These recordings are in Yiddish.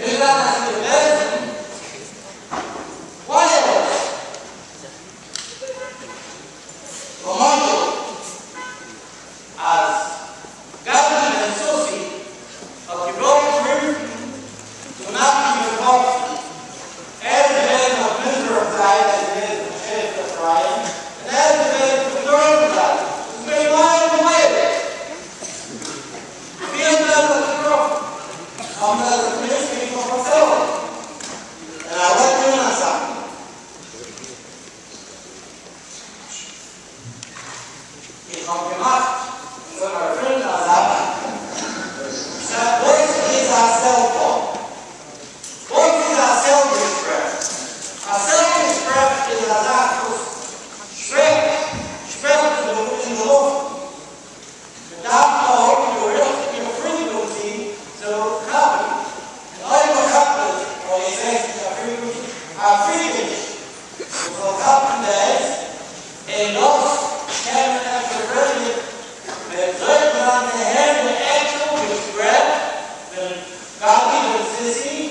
This א פריקעניש וואס זאל כאפן די היץ, און דאס קען מען אפשר ברענגען מיט זוכה זיין צו הערן די עקטשועל געשפרעך פון גדי בן סיסי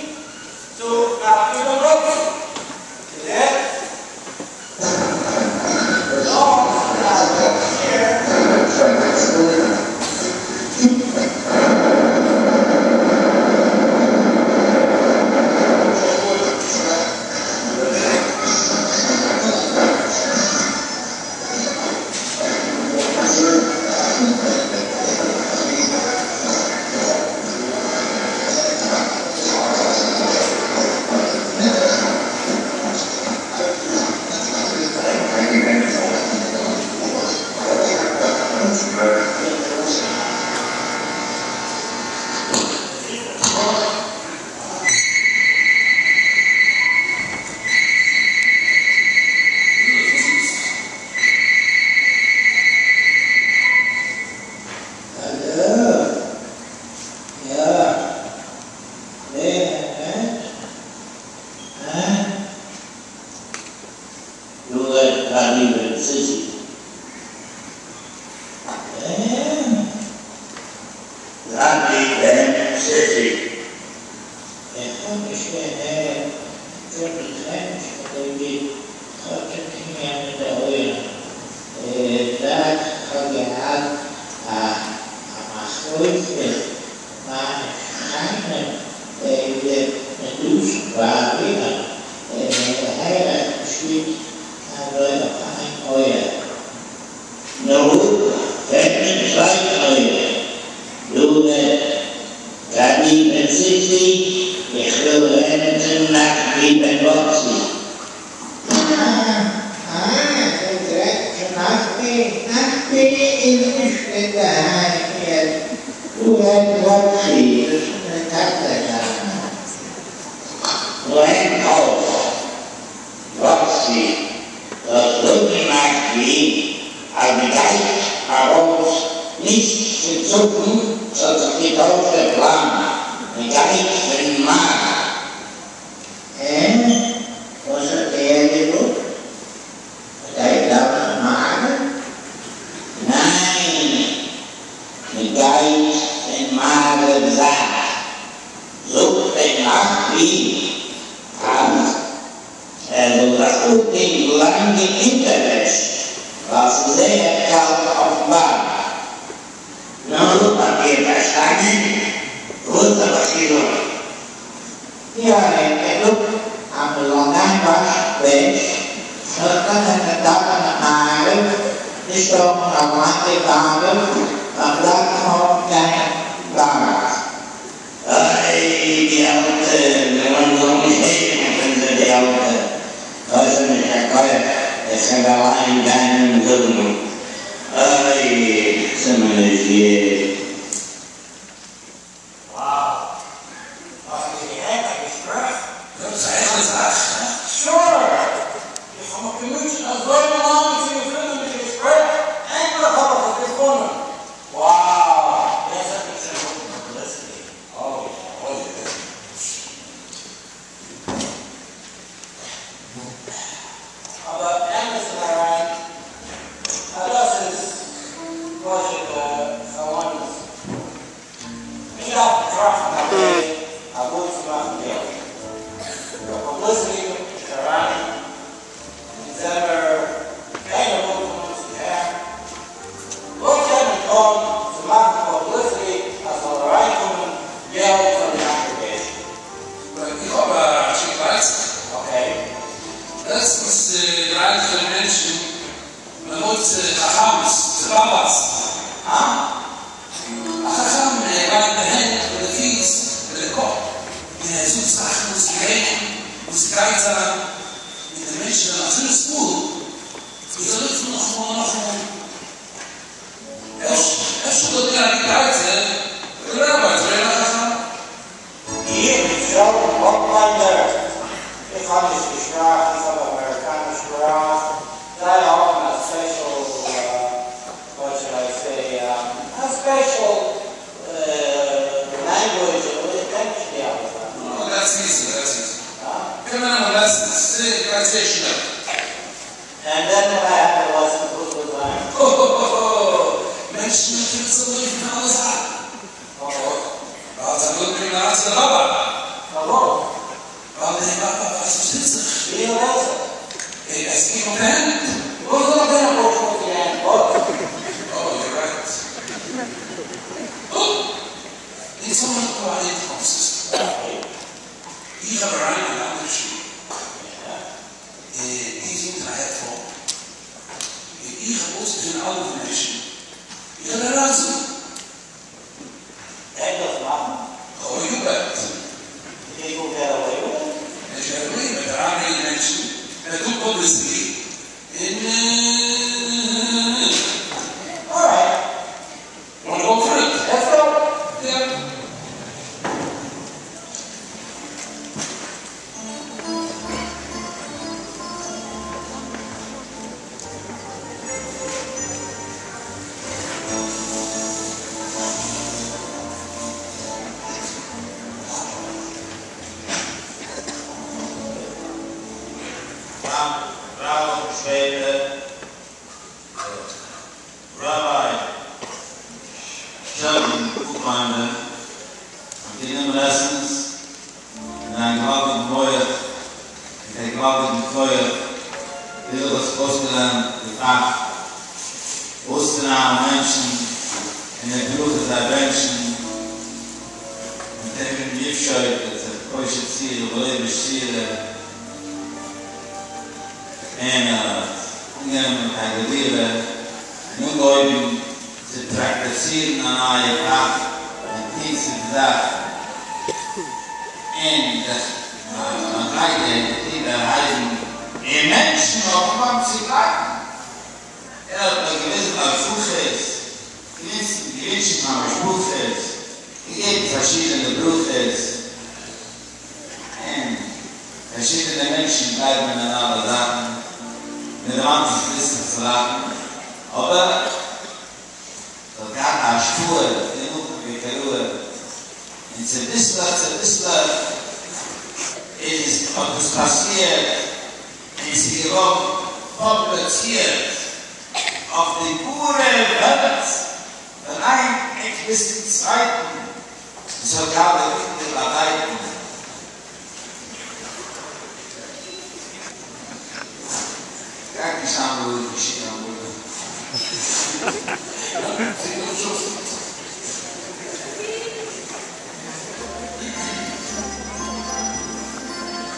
צו נחמי בן ברוקסי. איז ער האלא? יא? ווער רעדט? הא? דא רעדט גדי בן סיסי. ווער? גדי בן סיסי. איך האב נישט געהערט פון די פענסטער אזוי גוט, כ'האב צו טוהן מיט די אויערן, זייט כ'האב געהאט א מחלוקת מיט מיינע שכנים וועגן די מדושן בעוונות, הער איך נישט גוט אזוי אויף איין אויער. נו, הערט מיטן צווייטן אויער. דא רעדט גדי בן סיסי, איך וויל רעדן צום נחמי בן וואקסי. אה, אה, דו רעדסט צו נחמי? נחמי איז נישט אינדערהיים יעצט, דא רעדט וואקסי, דאס איז מיין טאטע זיינער. ברענג אויף וואקסי, זאלסט זאגן נחמי אז מען גייט ארויס נישט פון צפון, ס'האט זיך געטוישט דער פלאן, מען גייט פון מערב. און וואס האט ער געזאגט? מ'גייט דאווענען מעריב? ניין, מען גייט פון מערב זייט. זאגט דעם נחמי אז ער זאל זיך אנטון לאנגע אונטערוועש ווייל ס'איז זייער קאלט אויפן בארג. נו, האט איר פארשטאנען וואס האב איך געזאגט? יא, ער האט געזאגט אז מען זאל גיין וואשן וועש, נאכדעם וועט מען דאווענען מעריב, נישט האבן א לאנגע מעריב, ווייל מ'דארף נאך גיין בארג. איי די אלטע, מיר זאלן נישט הערן פון זיי די אלטע, כ'האב שוין נישט קיין כח, איך קען אליין גיין און זאגן, איי ס'איז מיר נישט גוט. Wow! האסט געהערט א געשפרעך? דאס איז א עכטע זאך? Sure! איך האב מיך געמוטשעט אזוי לאנג צו געפינען די געשפרעך, ענדליך האב איך עס געפונען! Wow! יעצט וועט מען שוין האבן publicity. Oh yeah, oh yeah. אבער אמת'ן אריין, אז דאס איז פשוטע חלומות. מיר דארפן טראכטן א וועג אוואו צו מאכן געלט. די publicity קומט נישט אריין, אונז זעמער קיינער וויל פון אונז נישט הערן. וואס קען מען טון צו מאכן publicity אז ס'זאל אריינקומען געלט פאר די congregation? איך האב א שטיקל עצה. Okay. לעצטנס דרייען זיך ארום מענטשן מען לויפט צו חכם'ס, צו באבא'ס. הא? א חכם לייגט די הענט און די פיס און די קאפ און ער זאגט זאכן וואס איז געווען, וואס גייט זיין, און די מענטשן זענען אזוי נתפעל און זיי לויפן נאכאמאל און נאכאמאל. אפשר זאל דיר א גוטע עצה, די ראביי צו ווערן א חכם. איך שעלדאן בוקביינדער, איך האב נישט די שפראך, איך האב אמעריקאנער שפראך, זיי האבן א special, what should I say, a special language, איך קען נישט די אלע זאכן. No, that's easy, that's easy. קען מען נעמען. Lessons, גייט זייער שנעל. And then when I have the lessons, what was I? Oh, מענטשן קומען צו לויפן פון אלע זייטן. ווייל זיי ווילן קריגן אן עצה פון רבי. Waarom? ווייל דער רבי ווייסט וואס טוט זיך. Wie weet het? עס קומט אויף די הענט. Hoe zal ik dan ook op die hand? Oh, you're right. Oh, אונז האבן נאך א intercom system. איך האב אריין אין א אנדערע שול. און די זאגט אין א headphone. און איך האב אויסגעפונען אלע information. איך וועל אריינזאגן. Kan ik dat maken? Oh, you bet. People get away with it? איך get away with אריינברענגען מענטשן. און good publicity. און All right. Want to go for it? Let's go. Yeah. Vrouw, tweede, Rabbi Sheldon Bookbinder, גענומען lessons, און א געוואלדיגן מח, און א געוואלדיגן כח, וויאזוי דאס אויסגעלערנט די פאך, אויסצונארן מענטשן, און די ברכה זיי בענטשן, מיט דעם יפשוט, דער פושט צורה, ולובש צורה, און ער האט אנגענומען מיט א גבורה, און אנגעהויבן צו פראקטיצירן א נייע פאך, און טון צו די זאך, און זיך מדריגה און טון דערהייבן, און מענטשן האבן אנגעהויבן צו גלייבן. ער האט נאר געוויזן הוכחות, געווינסן געווינטשן פאר משפחות, געגעבן פארשידענע ברכות, און פארשידענע מענטשן גלייבן אין אלע זאכן, מען דערמאנט זיך וויסן צו לאכן, אבער ס'האט געהאט א השפעה חינוך ויקרוה, און צוביסלעך צוביסלעך איז האט דאס פאסירט, און ס'איז געווארן פובליצירט אויף די גארע וועלט, פון איין עק ביז צום צווייטן, און ס'האט געהאט די ריכטיגע באדייטן. גייט נישט זיין רואיג אין שול אמאל.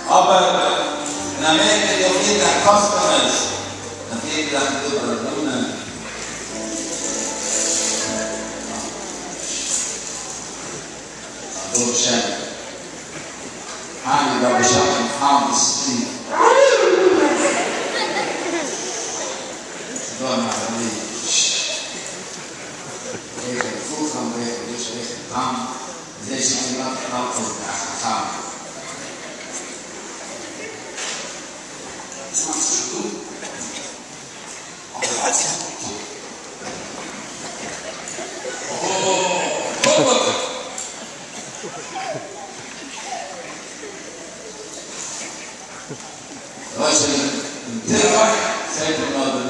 אבער אין אמעריקע איז דאך יעדער א customers, אויף יעדע זאך איז דא פראבלעמען. ברוך השם, היינט איז רבי שלום found the street. ס'דא אין א אחד חכם ואחד רשע ואחד תם, וזה שנולד כלל כל כך חכם. דאס מאכט זיך שוין דא. אבער ווייס איך נישט. אוה. רשע און טבח.